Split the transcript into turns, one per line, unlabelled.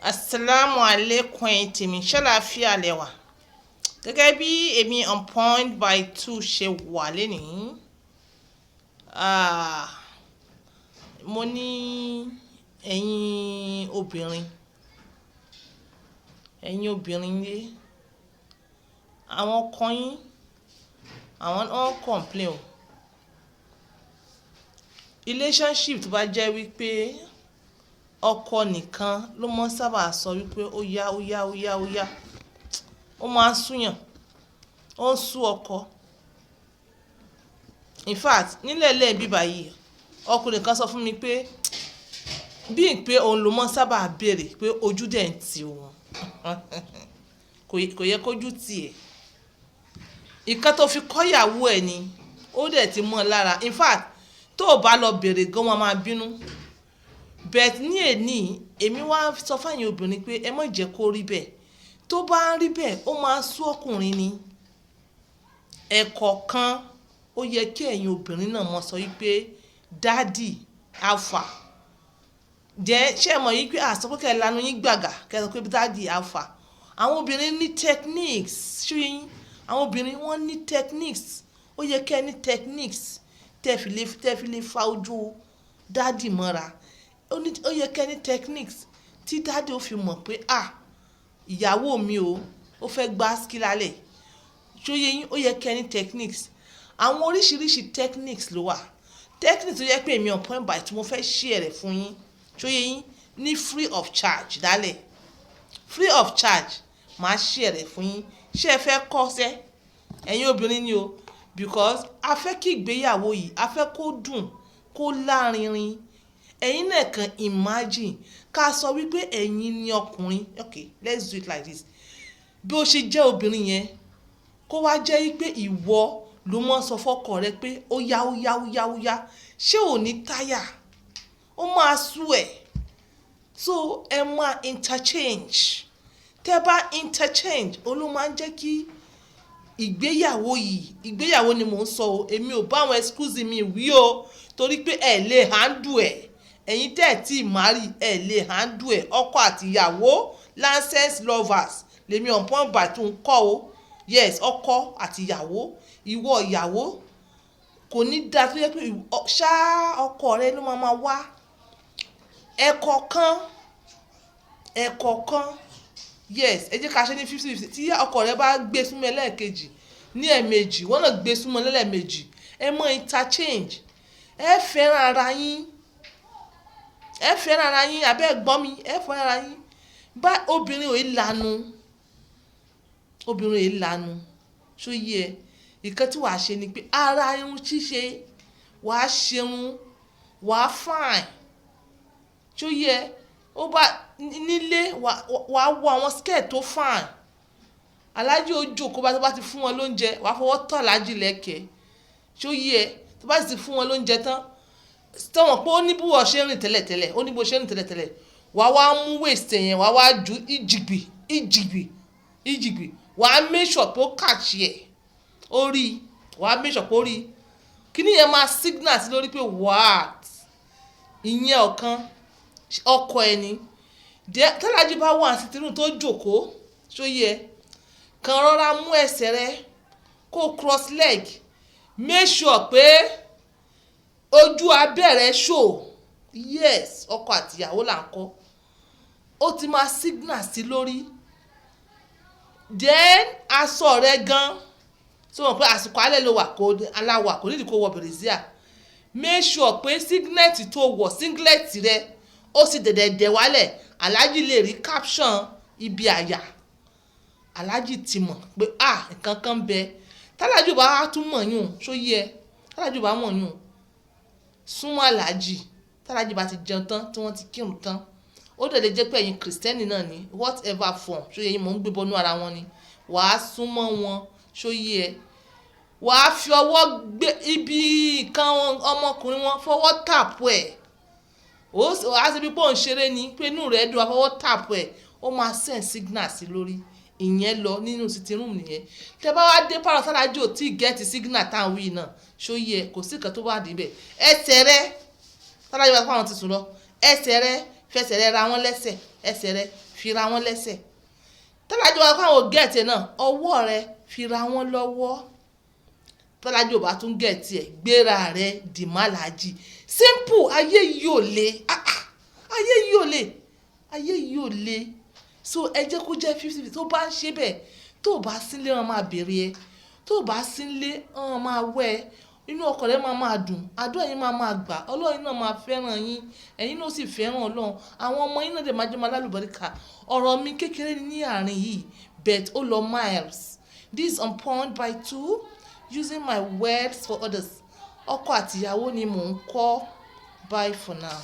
Asalaamu alaikum, ẹ̀yin tèmi. Ṣàlàáfíà lẹ́wà? Gẹ́gẹ́ bí èmi on point by two ṣe wà lénìí, ah, mo ní ẹ̀yin obìnrin, ẹ̀yin obìnrin lé, àwọn ọkọ yín, àwọn wọ́n complain o. Relationship tó bá jẹ́ wípé ọkọ nìkan ló mọ́ sábà sọ wípé ó yá, ó yá, ó yá, ó yá, ó máa ń súyàn, ó ń sú ọkọ. In fact, nílẹ̀ lẹ́ẹ̀ bí báyìí, ọkùnrin kan sọ fún mi pé bí i pé òun ló mọ́ sábà béèrè, pé ojú dẹ̀ ń ti òun. Kò yẹ kójú tì ẹ́. Ìkan tó fi kọ́ ìyàwó ẹ̀ ni, ó dẹ̀ ti mọ́ ọ lára. In fact, tó o bá lọ béèrè gan, wọn máa bínú. But ní èní, èmi wá sọ fún ẹ̀yin obìnrin pé ẹ má jẹ́ kó rí bẹ́ẹ̀. Tó bá ń rí bẹ́ẹ̀, ó máa ń sú ọkùnrin ni. Ẹ̀kọ̀ọ̀kan, ó yẹ kí ẹ̀yin obìnrin náà mọ̀ sọ wípé, "Daddy, alpha jẹ́." Ṣé ẹ mọ̀ yí pé àsọ pé kẹ́ ẹ lanu yín gbàgà, kẹ́ ẹ sọ pé, "Daddy, alpha." Àwọn obìnrin ní techniques. Ṣé yín? Àwọn obìnrin, wọ́n ní techniques. Ó yẹ kẹ́ ẹ ní techniques tẹ́ fi lè fa ojú daddy mọ́ra. Ó yẹ kẹ́ ẹ ní techniques tí daddy ó fi mọ̀ pé, "Ah, ìyàwó mi o, ó fẹ́ gbá ski lálẹ́." Ṣó yé yín? Ó yẹ kẹ́ ẹ ní techniques. Àwọn oríṣiríṣi techniques ló wà. Techniques tó yẹ pé èmi on point by tí mo fẹ́ share rẹ̀ fún yín, ṣó yé yín, ní free of charge dálẹ̀, free of charge, màá share rẹ̀ fún yín. Ṣé ẹ fẹ́ kọ́ṣẹ́, ẹ̀yin obìnrin ni o? Because a fẹ́ kí ìgbéyàwó yìí, a fẹ́ kó dùn, kó lárinrin. Ẹ̀yin náà kàn imagine, ká sọ wípé ẹ̀yin ni ọkùnrin. Okay, let's do it like this. Bí ó ṣe jẹ́ obìnrin yẹn, kó wá jẹ́ wípé ìwọ ló mọ́ sọ fọ́kọ rẹ pé ó yá, ó yá, ó yá, ó yá, ṣé ò ní táyà? Ó máa sú ẹ̀. So ẹ máa interchange. Tẹ́ bá interchange, ó ló máa ń jẹ́ kí ìgbéyàwó yìí, ìgbéyàwó ni mò ń sọ o, èmi ò bá àwọn excuse mi wí o, torí pé ẹ lè handle ẹ̀. Ẹ̀yin tẹ́ ẹ̀ tí ì marry, ẹ̀ lè handle ẹ̀. Ọkọ àti ìyàwó, licensed lovers lèmi on point by two ń kọ́ o. Yes, ọkọ àti ìyàwó. Ìwọ ìyàwó, kò ní dáa tó yẹ pé ṣá ọkọ rẹ ló máa máa wá ẹ̀kọ̀ọ̀kan ẹ̀kọ̀ọ̀kan. Yes, ẹ jẹ́ ká ṣe ní 50-50. Tí ọkọ rẹ bá gbé súnmọ́ ẹlẹ́ẹ̀kejì ní ẹ̀ẹ̀mejì, wọ́n náà gbé súnmọ́ lẹ́lẹ́ẹ̀mejì. Ẹ mọ interchange. Ẹ fẹ́ràn ara yín, ẹ fẹ́ràn ara yín. Abẹ́ gbọ́n mi, ẹ fẹ́ràn ara yín. Bá obìnrin ò í lanu, obìnrin ò í lanu. Ṣó yé ẹ? Ìkan tí wàá ṣe ni pé ara irun ṣíṣe, wàá ṣerun, wàá fine. Ṣó yé ẹ? Ó bá nílé, wàá wọ àwọn skirt tó fine. Aláàjì ó jókòó, bá tó bá ti fún wọn lóúnjẹ, wàá fọwọ́ tọ́ aláàjì lẹ́kẹ̀ẹ́. Ṣó yé ẹ? Tó bá sì ti fún wọn lóúnjẹ tán, tọ́wọ̀n pé ó ní bí wọ́n ṣe ń rìn tẹ́lẹ̀tẹ́lẹ̀, ó ní bó ṣe ń rìn tẹ́lẹ̀tẹ́lẹ̀, wàá wá mú waist yẹn, wàá wá ju ìjìgbì ìjìgbì ìjìgbì. Wàá make sure pé ó catch ẹ̀, ó rí. Wàá make sure pé ó rí. Kíní yẹn máa signal sí lórí pé what, ìyẹn ọ̀kan ọkọ ẹni tẹ́lájú bá wà sí tinú tó jókòó. Ṣó yẹ kàn rọra mú ẹsẹ̀ rẹ, kó cross leg, make sure pé ojú abẹ́ rẹ̀ show. Yes, ọkọ àtìyàwó là ń kọ́. Ó ti máa signal sí lórí. Then aṣọ rẹ̀ gan, tí wọ́n pé àsìkò alẹ́ ló wà, kó aláwà, kò nídìí kó wọ brassiere. Make sure pé singlet tó wọ̀, singlet rẹ, ó sì dẹ̀dẹ̀ dẹ̀ wálẹ̀. Aláàjì lè rí caption ibi àyà. Aláàjì ti mọ̀ pé, ah, nǹkan kan ń bẹ. Tálájì bá tún mọ̀ yún, ṣó yẹ? Tálájì bá mọ̀ yún, súnmọ́ aláàjì. Tálájì bá ti jẹun tán, tí wọ́n ti kírun tán, ó dẹ̀ lè jẹ́ pé ẹ̀yin Kìrìsìtẹ́nì náà ní, whatever form. Ṣó yẹ yín? Mò ń gbé bọ́nú ara wọn ni. Wàá súnmọ́ wọn. Ṣó yẹ? Wàá fi ọwọ́ gbé ibi nǹkan ọmọkùnrin wọn, fọwọ́ tap ẹ̀. Ó á ṣe bí pé òun ṣeré ni, pé inú rẹ̀ dùn, àfọwọ́ tap ẹ̀. Ó máa send signal sí lórí. Ìyẹn lọ nínú sitting room nìyẹn. Tẹ bá wá dé parlour, tálájì ò tí ì get signal táwọn wí náà. Ṣó yẹ? Kò sí nǹkan tó wà níbẹ̀. Ẹsẹ̀ rẹ, tálájì bá fáwọn ti sùn lọ, ẹsẹ̀ rẹ, fẹsẹ̀ rẹ ra wọn lẹ́sẹ̀, ẹsẹ̀ rẹ fi Fi ra wọn lẹ́sẹ̀. Tálájì wá káwọn get ẹ̀ náà, ọwọ́ rẹ, fi ra wọn lọ́wọ́. Tálájì ò bá tún get ẹ̀, gbéra rẹ dì má làájì. Simple. Ayé yìí ò le. Ah, ah, ayé yìí ò le, ayé yìí ò le. So ẹ jẹ́ kó jẹ́ 50-50. Tó bá ń ṣe bẹ́ẹ̀, tó bá sílé, wọn máa béèrè ẹ. Tó bá sílé, wọn máa wẹ́ ẹ. Inú ọkọ rẹ máa máa dùn, àdúrà yín máa máa gbà, Ọlọ́run náà máa fẹ́ràn yín, ẹ̀yin náà sì fẹ́ràn Ọlọ́run. Àwọn ọmọ yín náà dẹ̀ máa jẹ́ máa lálùbáríkà. Ọ̀rọ̀ mi kékeré ní àárín yìí, but ó lọ miles. This is on point by two, using my words for others. Ọkọ àtìyàwó ni mò ń kọ́. Bye for now.